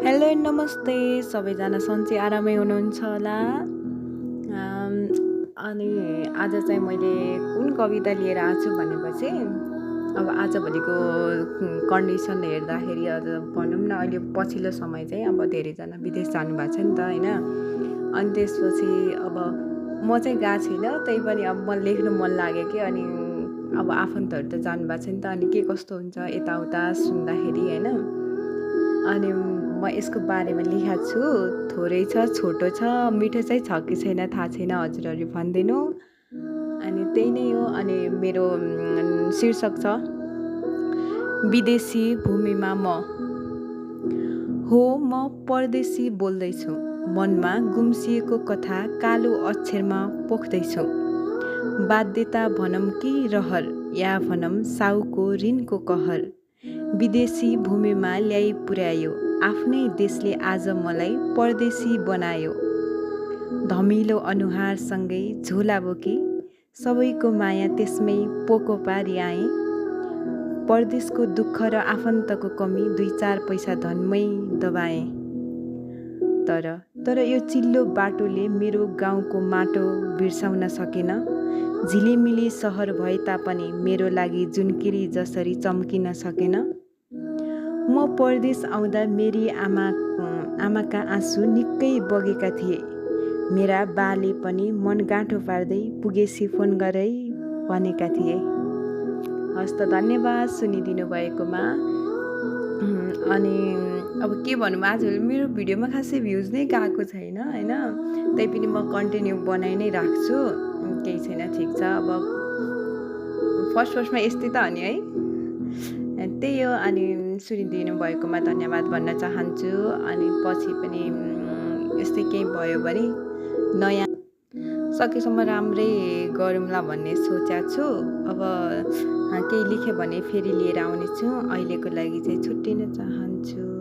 Hello and नमस्ते सबैजना सन्चै आरामै हुनुहुन्छ होला। अनि आज चाहिँ मैले कुन कविता लिएर आएको छु भनेपछि अब आजभोलिको कन्डिसन हेर्दाखेरि भनौँ न अहिले पछिल्लो समय चाहिँ अब धेरैजना विदेश जानुभएको छ नि त होइन। अनि त्यसपछि अब म चाहिँ गएको छुइनँ, त्यही पनि अब म लेख्नु मन लाग्यो कि अनि अब आफन्तहरू त जानुभएको छ नि त, अनि के कस्तो हुन्छ यताउता सुन्दाखेरि होइन। अनि म यसको बारेमा लेखेको छु। थोरै छ, छोटो छ, मिठो चाहिँ छ कि छैन थाहा छैन, हजुरहरू भनिदिनु। अनि त्यही नै हो। अनि मेरो शीर्षक छ विदेशी भूमिमा म। हो, म परदेशी बोल्दैछु, मनमा गुम्सिएको कथा कालो अक्षरमा पोख्दैछु। बाध्यता भनौँ कि रहर, या भनौँ साउको ऋणको कहर, विदेशी भूमिमा ल्याइ पुर्यायो, आफ्नै देशले आज मलाई परदेशी बनायो। धमिलो अनुहारसँगै झोला बोकी, सबैको माया त्यसमै पोको पारी आएँ। परदेशको दुःख र आफन्तको कमी 2-4 पैसा धनमै दबाएँ। तर यो चिल्लो बाटोले मेरो गाउँको माटो बिर्साउन सकेन। झिलिमिली सहर भए तापनि मेरो लागि जुनकिरी जसरी चम्किन सकेन। म परदेश आउँदा मेरी आमाका आँसु निकै बगेका थिए। मेरा बाले पनि मनगाँठो पार्दै पुगेसी फोन गरै भनेका थिए। हस् त, धन्यवाद सुनिदिनु भएकोमा। अनि अब के भनौँ, आज मेरो भिडियोमा खासै भ्युज नै गएको छैन होइन। त्यही पनि म कन्टिन्यू बनाइ नै राख्छु, केही छैन, ठिक छ। अब फर्स्टमा यस्तै त हो नि है, त्यही हो। अनि सुनिदिनु भएकोमा धन्यवाद भन्न चाहन्छु। अनि पछि पनि यस्तै केही भयो भने नयाँ सकेसम्म राम्रै गरौँला भन्ने सोचेको छु। अब केही लेखेँ भने फेरि लिएर आउनेछु। अहिलेको लागि चाहिँ छुट्टिन चाहन्छु।